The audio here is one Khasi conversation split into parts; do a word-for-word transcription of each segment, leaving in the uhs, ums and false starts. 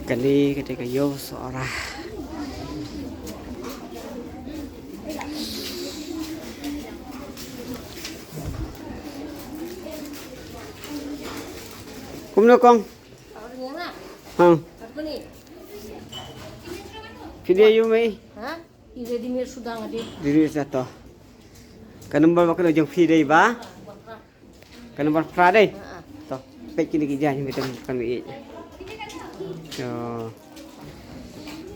Kane ka dei ka ïew Sohra. Kumno kong? Hang. Phi dei ïew mei? Ha? I ready made suda nga dei. Ready made suda to. Ka number ba kano jong phi dei ba? Ka number phra dei. Ha, ha. To, peit kine ki jaiñ, mei, te kan mih. To.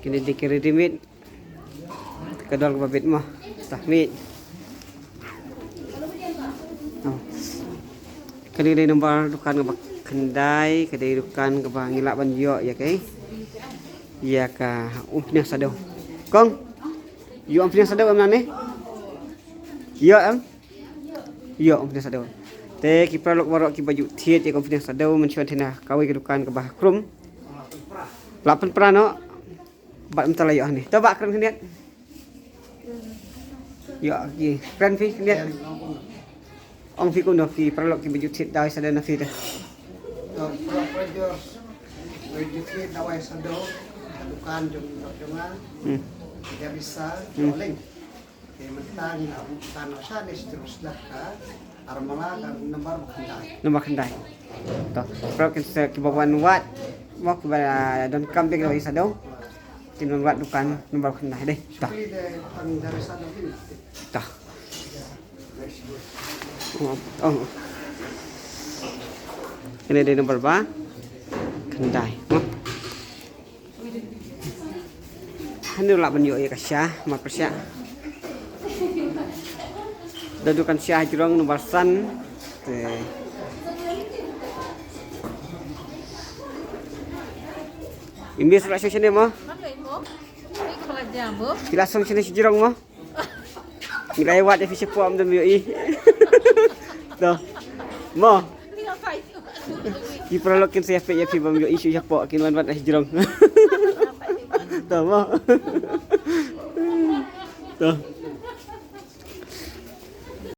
Kine dei ki ready made. Ka dor kaba bit mo. To, mih. Oh. Kane dei number dukan kaba khyndai, ka dei dukan kaba ngi lah ban ïoh ïa ka, ïa ka umphniang shadow. Kong, ïoh umphniang shadow em nangne? Ïoh em? Ïoh umphniang shadow. Te ki paralok baroh kiba ju thied ïa ka umphniang shadow, mynshuwa te na kawei ka dukan kaba ha Krum. Lah pynpra noh. Bad mynta la ïoh hangne. To bah kren khyndiat. Ïoh ki kren phi khyndiat. Ong phi kumno ki paralok kiba ju thied dawai shadow na phi te. To, paralok kiba ju thied dawai shadow, dukan jong, jong nga. Hmm. Ïa bisa, hmm, jong link. Te mynta ngi la buh tan sha ne sha terus dah ka Armala ka number ba khyndai. Number khyndai. To, paralok kin sa kiba wan wad, mo kiba donkam bad ki dawai shadow. Kin wan wad dukan number khyndai dei. To. Shukri dei tang dawai shadow kin. To. Oh, oh. Kane dei number ba khyndai. Mo. Hangne lah ban ïoh ïa ka sha, mar pyrshah. Da dukan sha ha jrong number san. Te. Im dei sa la shong shane mo? Phi la shong shane sha jrong mo? Ngi la ïa wad ïa phi shapoh, ym dei ym ïohi. To. Mo. Ki paralok kin sa ïa peit ïa phi bym ïohi shuh shapoh, kin wan wad ha jrong. To mo. To.